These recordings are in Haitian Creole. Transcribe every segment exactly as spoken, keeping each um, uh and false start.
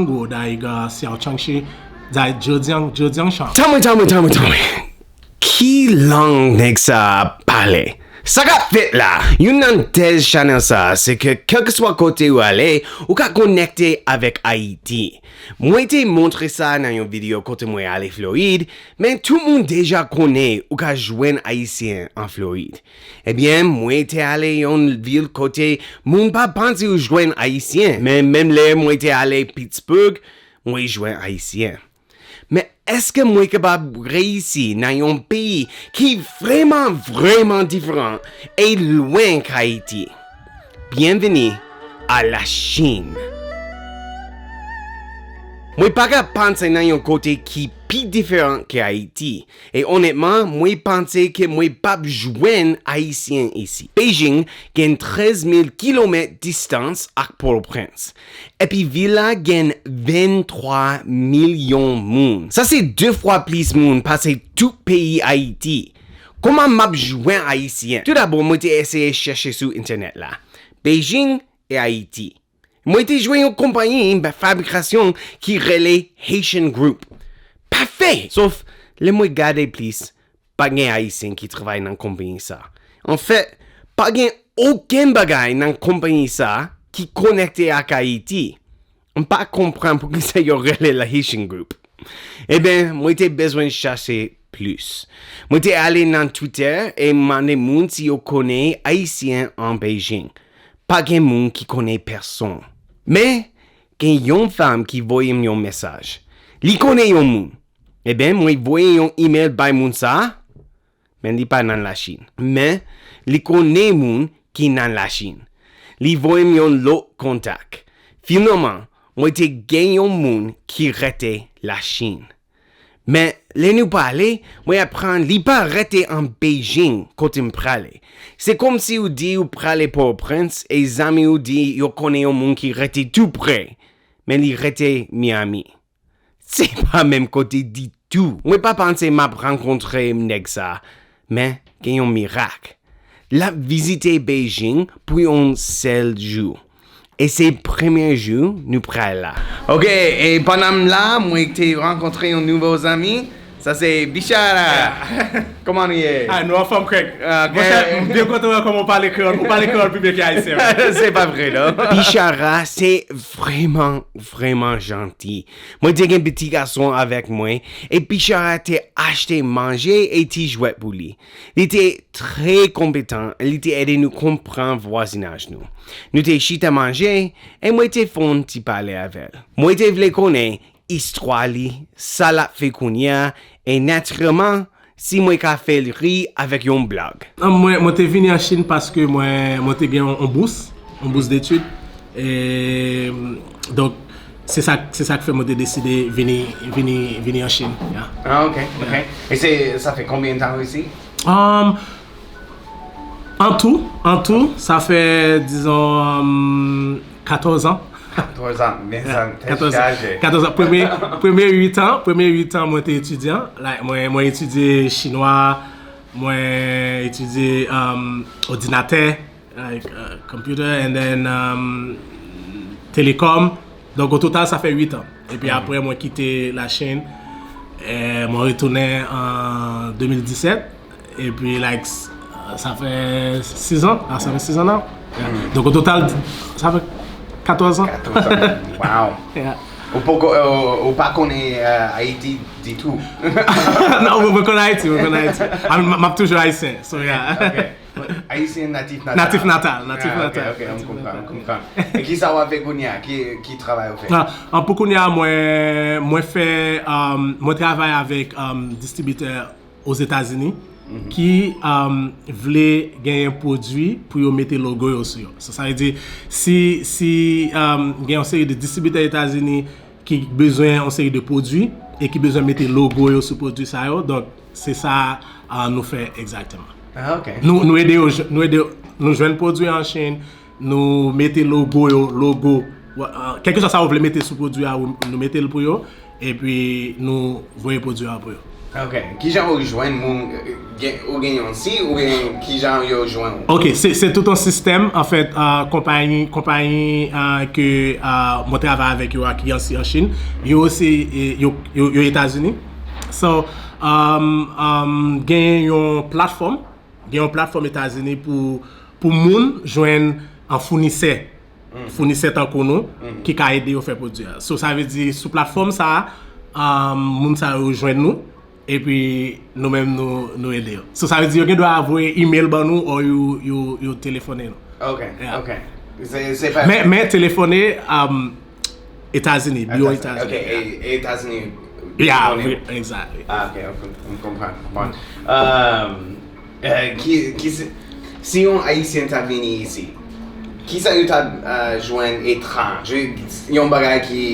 国的一个小城市，在浙江，浙江省。 Tanmwe, tanmwe, tanmwe, tanmwe. Ki lang nèg sa a pale? Sa k ap fèt la? Youn nan tèz chanèl sa a, se ke kèlkeswa kote ou ale, ou ka konekte avèk Ayiti. Mwen te montre sa nan yon videyo kote mwen ale Florid, men tout moun deja konnen ou ka jwenn Ayisyen an Florid. Ebyen, mwen te ale yon vil kote moun pa panse ou jwenn Ayisyen, men menm lè mwen te ale Pittsburgh, mwen jwenn Ayisyen. Men èske mwen kapab reyisi nan yon peyi ki vrèman, vrèman diferan e lwen k Ayiti? Byenveni a Lachin! Mwen pa ka panse nan yon kote ki pi diferan ke Ayiti, e onètman, mwen panse ke mwen p ap jwenn Ayisyen isi. Beijing gen trèz mil kilomèt distans ak Pòtoprens. Epi vil la gen venntwa milyon moun. Sa se de fwa plis moun pase tout peyi Ayiti. Kòman m ap jwenn Ayisyen? Toudabò, mwen te eseye chèche sou entènèt la. Beijing e Ayiti. Mwen te jwenn yon konpayi fabrikasyon ki rele Haitian Group. Pafè! Sof, lè mwen gade plis, pa gen Ayisyen ki travay nan konpayi sa. Anfèt, pa gen okenn bagay nan konpayi sa ki konekte ak Ayiti. M pa konprann poukisa yo rele l Haitian Group. Ebyen, mwen te bezwen chache plis. Mwen te ale nan Twitter e mande moun si yo konnen Ayisyen an Beijing. Pa gen moun ki konnen pèsonn. Men, gen yon fanm ki voye m yon mesaj. Li konnen yon moun. Ebyen, mwen voye yon imèl bay moun sa a, men li pa nan Lachin. Men, li konnen moun ki nan Lachin. Li voye m yon lòt kontak. Finalman, mwen te gen yon moun ki rete Lachin. Men, lè nou pale, mwen aprann li pa rete an Beijing kote m prale. Se kòmsi ou di ou prale Pòtoprens e zanmi ou di yo konnen yon moun ki rete tou pre, men li rete Miami. Se pa menm kote ditou. Mwen pa panse m ap rankontre nèg sa, men gen yon mirak. L ap vizite Beijing pou yon sèl jou. E se premye jou nou pral la. Ok, e pandan m la, mwen te rankontre yon nouvo zanmi. Sa se Bichara. Kòman nou ye? Ah, nou anfòm, Craig. Ok. Monchè, m byen kontan wè kòman ou pale kreyòl. Ou pale kreyòl pi byen ke ayisyen. Se pa vre, non? Bichara, se vrèman, vrèman janti. Mwen te gen pitit gason avèk mwen, e Bichara te achte manje e ti jwèt pou li. Li te trè konpetan, li te ede nou konprann vwazinaj nou. Nou te chita manje, e mwen te fè yon ti pale avè l. Mwen te vle konnen istwa li, sa l ap fè kounye a, e natirèlman, si mwen ka fè l ri avèk yon blag. Mwen, mwen te vini an Chin paske mwen, mwen te gen yon, yon bous, yon bous detid. E, donk, se sa, se sa k fè mwen te deside vini, vini, vini an Chin. Yeah. Ah, ok, ok. E se, sa fè konbyen tan ou isi? Um, an tou, an tou, sa fè, dizon, um, katòz an. Katòz an, men sa tèt Katòz an. Chaje. Katòz an. Premye, premye uit an, premye uit an, mwen te etidyan. Like, mwen, mwen etidye chinwa, mwen etidye, um, òdinatè, like, uh, computer, and then, um, telecom. Donk, o total, sa fè uit an. Epi apre, mwen kite Lachin. Eh, mwen retounen an de mil disèt. Epi, like, s- sa fè sis an. Ah, sa fè sis an, non? Yeah. Donk, o total, sa fè katòz an. Katòz an. Wow. Yeah. Ou poko, ou, ou pa konnen, eh, Ayiti ditou. Non, mwen, mwen konn Ayiti, mwen konn Ayiti. Ah, m, m ap toujou ayisyen. So, yeah. Ok. Ayisyen natif natal. Natif natal, natif Ah, ok, natal. ok, m konprann, m konpran. E ki sa w ap fè kounye a? Ki, ki travay ou fè? Ah, an, pou kounye a, mwen, mwen fè, um, mwen travay avèk, um, distribitè Ozetazini ki, um, vle genyen pwodui pou yo mete logo yo sou yo. So, sa vle di, si, si, um, gen yon seri de distribitè Etazini ki bezwen yon seri de pwodui e ki bezwen mete logo yo sou pwodui sa yo, donk, se sa, uh, nou fè egzakteman. Ah, ok. Nou, nou ede yo, nou ede, nou jwenn pwodui an Chin, nou mete logo yo, logo, uh, kèlkeswa sa ou vle mete sou pwodui a, nou mete l pou yo, epi nou voye pwodui a pou yo. Ok. Kijan ou jwenn moun, gen, ou gen yon sit, oubyen kijan yo jwenn ou? Ok, se, se tout yon sistèm, anfèt, uh, konpayi, konpayi uh, ke uh, mwen travay avèk yo a ki ansi an Chin, yo osi, yo, yo, yo Etazini. So, um, um, gen yon platfòm, gen yon platfòm Etazini pou, pou moun jwenn an founisè. Founisè tankou nou ki ka ede yo fè pwodui a. So sa vle di sou platfòm sa a, um, moun sa yo jwenn nou epi nou menm nou, nou ede yo. So sa vle di yo gen dwa voye email ban nou or yo, yo, yo telefone nou. Ok, yeah. Ok. Se, se pa... Men, men telefone um, Etazini, biwo Etazini. Ok, e, Etazini. Yeah, exactly. Ah, ok, ok, m konprann. Bon. Um, Eh, ki, ki, si, si yon Ayisyen ta vini isi, kisa yo ta uh, jwenn etranj, yon bagay ki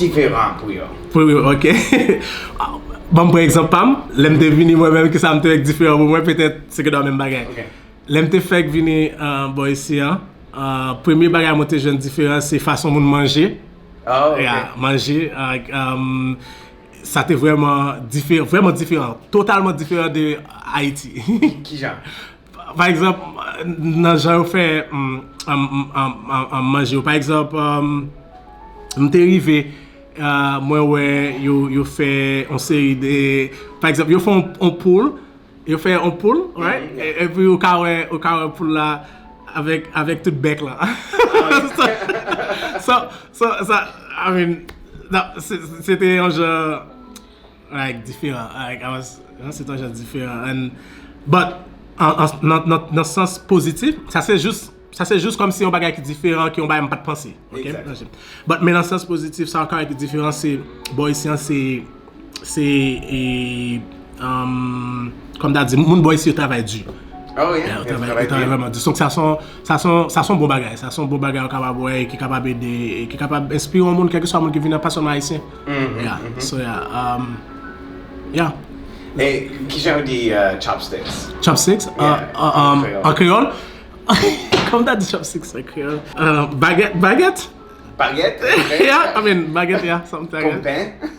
diferan pou yo? Pou yo, ok. Ban m pran egzanp pa m, lè m te vini mwen menm, kisa m te wè k diferan pou mwen, petèt se gen dwa menm bagay. Okay. Lè m te fèk vini uh, bò isi an, uh, premye bagay mwen te jwenn diferan se fason moun manje. Oh, okay. Yeah, manje. Uh, um, sa te vrèman diferan, vrèman diferan, totalman diferan de Ayiti. Kijan? Pa egzanp, nan jan yo fè manje yo. Pa egzanp, m te rive, mwen wè yo, yo fè yon seri de, pa egzanp, yo fè yon poul, yo fè yon poul, right? Epi ou ka wè, ou ka wè poul la avèk, avèk tout bèk la. So, so, sa, I mean, se te yon jan, like, diferan. Like, I was, se te yon jan diferan. And, but, nan sans pozitif, sa se jis, sa se jis kòmsi yon bagay ki diferan, ki yon bagay m pa t panse. Ok? But, men nan sans pozitif, sa ankò ki diferan, se, bò isi an, se, se, e, um, kòm ta di, moun bò isi yo travay di. Oh, yeah. Yo travay vrèman di. Donk, sa se yon, sa se yon, sa se yon bon bagay. Sa se yon bon bagay ou kapab wè, ki kapab ede, ki kapab enspire yon moun, kèlkeswa moun ki vini an, pa sèlman Ayisyen. Yeah. So, yeah. Um, yeah. E kijan yo di uh, chopsticks? Chopsticks? Yeah. Uh, uh, um, an kreyòl? Kòman ta di chopsticks an kreyòl? Uh, bagèt, bagèt? Bagèt? Yeah, I mean, bagèt, yeah, something like that. Konpen?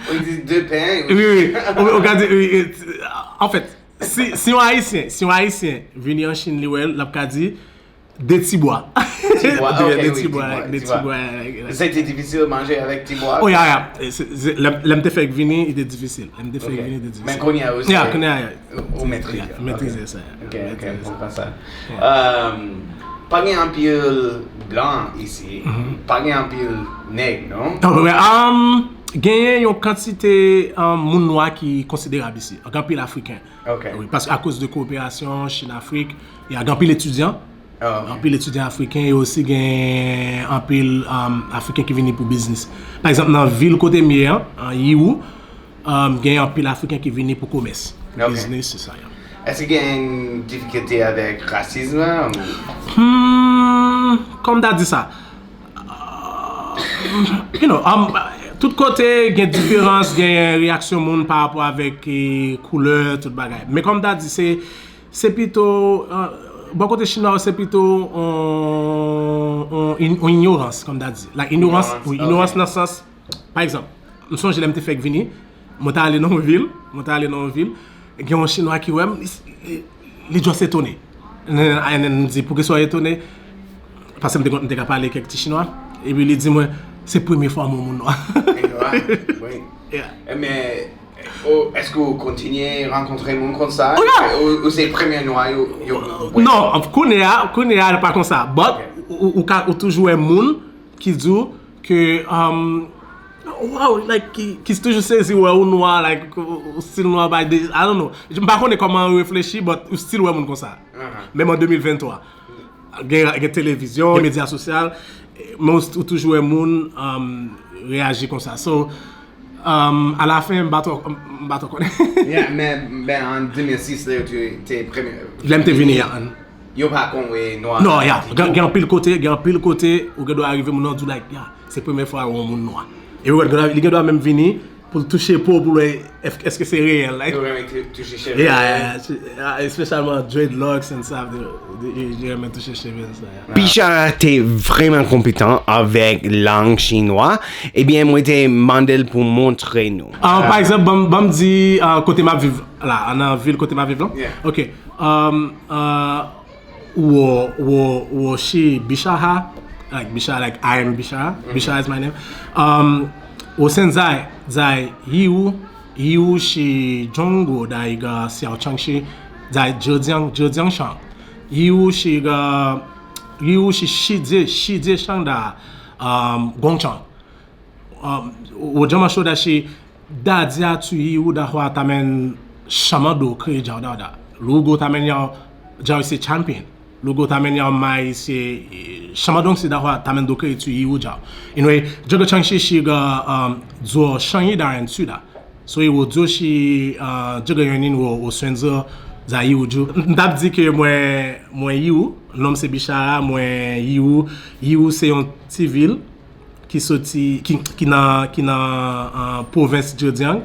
Ou di de pen? Wi, wi. Ou, ou ka di, wi, anfèt, si, si yon Ayisyen, si yon Ayisyen vini an Chin, li wè l, l ap ka di, de ti bwa. Ti bwa, ok, wi, ti bwa, de ti bwa. Se te difisil manje avèk ti bwa? Oh, yeah, yeah. Lè m te fèk vini, li te difisil. Lè m te fèk vini, li te difisil. Men kounye a, ou se... Yeah, kounye a, ou metrize. Metrize sa. Ok, ok, m konprann sa. Pa gen anpil blan isi, pa gen anpil nèg, non? Genyen yon kantite moun nwa ki konsiderab isi. Gen anpil Afriken. Wi, paske akoz de koperasyon Chin-Afrik, gen anpil etidyan. Anpil etidyan Afriken e osi gen anpil Afriken ki vini pou biznis. Pa egzanp, nan vil kote m ye an, Yiwu, gen anpil Afriken ki vini pou komès, pou biznis, se sa. Èske gen difikilte avèk rasism? Hmm, kòman m ta di sa? You know, um, tout kote gen diferans, gen reyaksyon moun pa rapò avèk eh, koulè, tout bagay. Men kòm m ta di, se, se pito, uh, bò kote chinwa yo, se pito on, on, on inyorans, kòm m ta di. Like, inyorans, wi, inyorans nan sans, pa egzanp, m sonje lè m te fèk vini, mwen ta ale nan yon vil, mwen ta ale nan yon vil, gen yon chinwa ki wè m, li, li, li just etone. And then, and then m di, poukisa w etone? Paske m te konn, m te ka pale kèk ti chinwa. Epi li di mwen, se premye fwa m wè yon moun nwa. Wi. Yeah. Men, o, èske ou kontinye rankontre moun konsa? Ou, ou se premye nwa yo, yo wè? Non, kounye a, kounye a pa konsa. But, ou, ou, ou ka, ou toujou wè moun ki di w ke, um, wow, like, ki, ki toujou sezi wè ou nwa, like, ou, ou stil nwa, by the, I don't know. M pa konnen kòman ou reflechi, but ou stil wè moun konsa. Menm an de mil venntwa. Gen, gen televizyon, gen medya sosyal, men ou, ou toujou wè moun um, reyaji konsa. So, um, alafen, m pa twò, m pa twò konnen. Yeah, men, men an de mil sis, lè yo te, te premye... Lè m te vini, yeah. Yo pa konn wè nwa. Non, yeah. Gen, gen anpil kote, gen anpil kote, ou gen dwa rive moun nan di w, like, yeah, se premye fwa ou wè yon moun nwa. E ou gen dwa, li gen dwa menm vini, pou l touche po pou l wè èske se reyèl. Like, Yo renmen tou- touche cheve. Yeah, yeah, yeah, espesyalman dreadlocks and stuff. Li renmen touche cheve and stuff. Yeah. Bichara te vrèman konpetan avèk lang chinwa. Ebyen, mwen te mande l pou montre nou. Uh, pa egzanp, ban m di uh, kote m ap viv la, nan vil kote m ap viv la. Yeah. Ok. Um, uh, 我我我是 Bishara, like Bishara, like I am Bishara. Bishara is my name. Um, 我现在在义乌，义乌是中国的一个小城市，在浙江浙江省。义乌是一个义乌是世界世界上的 um, 广场。Um, 我这么说的是，大家注意我的话，他们什么都可以找到的。如果他们要找一些产品，如果他们要买一些呃什么东西的话，他们都可以去义乌找，因为这个城市是一个嗯做生意的人去的，所以我就是呃这个原因我我选择在义乌住。M t ap di ke mwen mwen Yiwu, non m se Bichara, mwen Yiwu, Yiwu se yon ti vil ki soti ki, ki nan ki nan uh, pwovens Zhejiang.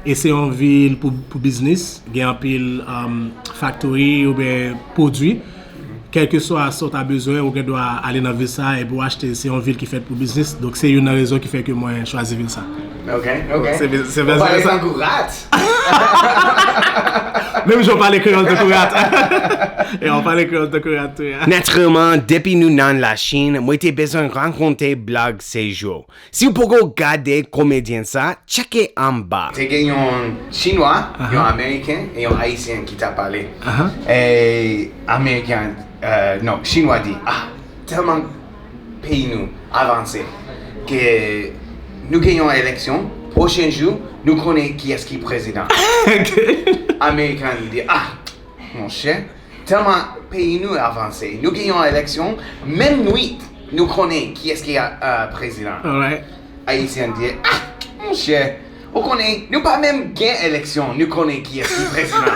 E se yon vil pou, pou biznis, gen anpil um, faktori oubyen pwodui. Kèlkeswa sa w ta bezwen, ou gen dwa ale nan vil sa epi w achte. Se yon vil ki fèt pou biznis. Donk se youn nan rezon ki fè ke mwen chwazi vil sa. Ok, ok. Se vil- se Ou vil- pale se- tankou rat. Menm jan w pale kreyòl tankou rat. E w pale kreyòl tankou rat tou ya. Natirèlman, depi nou nan Lachin, mwen te bezwen rakonte blag sejou. Si w poko gade komedyen sa, tcheke anba. Te gen yon Chinwa, yon Ameriken e yon Ayisyen ki t ap pale. E Ameriken, euh, non, Chinwa di, ah, tèlman peyi nou avanse ke nou gen yon eleksyon, pwochen jou, nou konnen kiyès ki prezidan. Ameriken di, ah, monchè, tèlman peyi nou avanse, nou gen yon eleksyon, menm nwit, nou konnen kiyès ki uh, prezidan. Alright. Ayisyen di, ah, monchè, ou konnen, nou pa menm gen eleksyon, nou konnen kiyès ki prezidan.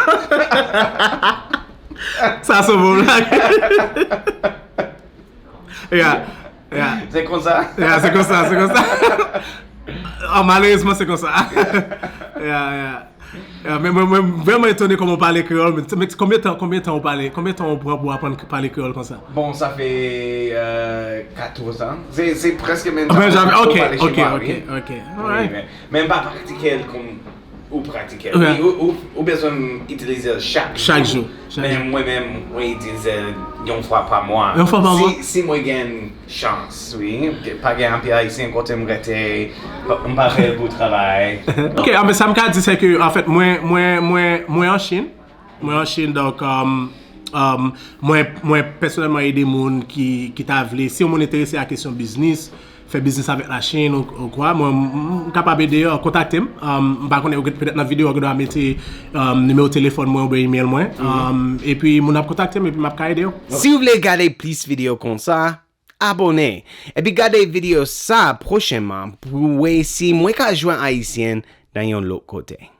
Sa se bon blag. Yeah, yeah. Se konsa. Yeah, se konsa, se konsa. Oh, malerezman, se konsa. Yeah, yeah. Yeah, men mwen mwen vrèman etone kòman w pale kreyòl. Men men konbyen tan konbyen tan w pale konbyen tan w pran pou aprann pale kreyòl konsa? Bon, sa fè euh, katòz an. Se se prèske menm Benjamin, pou ok, pale ok, chinwa, ok, wi. Ok, Wi, alright. Men men m pa pratike l kon ou pratike l. Right. Ou, ou, ou bezwen itilize l chak Chak jou. Jou, chak Men jou. Mwen menm, mwen itilize l yon fwa pa mwa. Yon fwa pa mwa? Si, si mwen gen chans, wi. Pa gen anpil Ayisyen kote m rete, pa- m pa fè l pou travay. Ok, ah, men sa m ka di se ke anfèt mwen mwen mwen mwen an Chin. Mwen an Chin, donk um, um, mwen mwen pèsonèlman ede moun ki ki ta vle, si yon moun enterese a kesyon biznis, fè biznis avèk Lachin ou, ou kwa, mwen m- m kapab ede yo, kontakte m. Um, m pa konnen, petèt nan videyo a ou gen dwa mete um, nimewo telefòn mwen oubyen email mwen. Um, epi moun ap kontakte m epi m ap ka ede yo. Si w vle gade plis videyo konsa, abòne. Epi gade videyo sa pwochènman pou w wè si mwen ka jwenn Ayisyen nan yon lòt kote.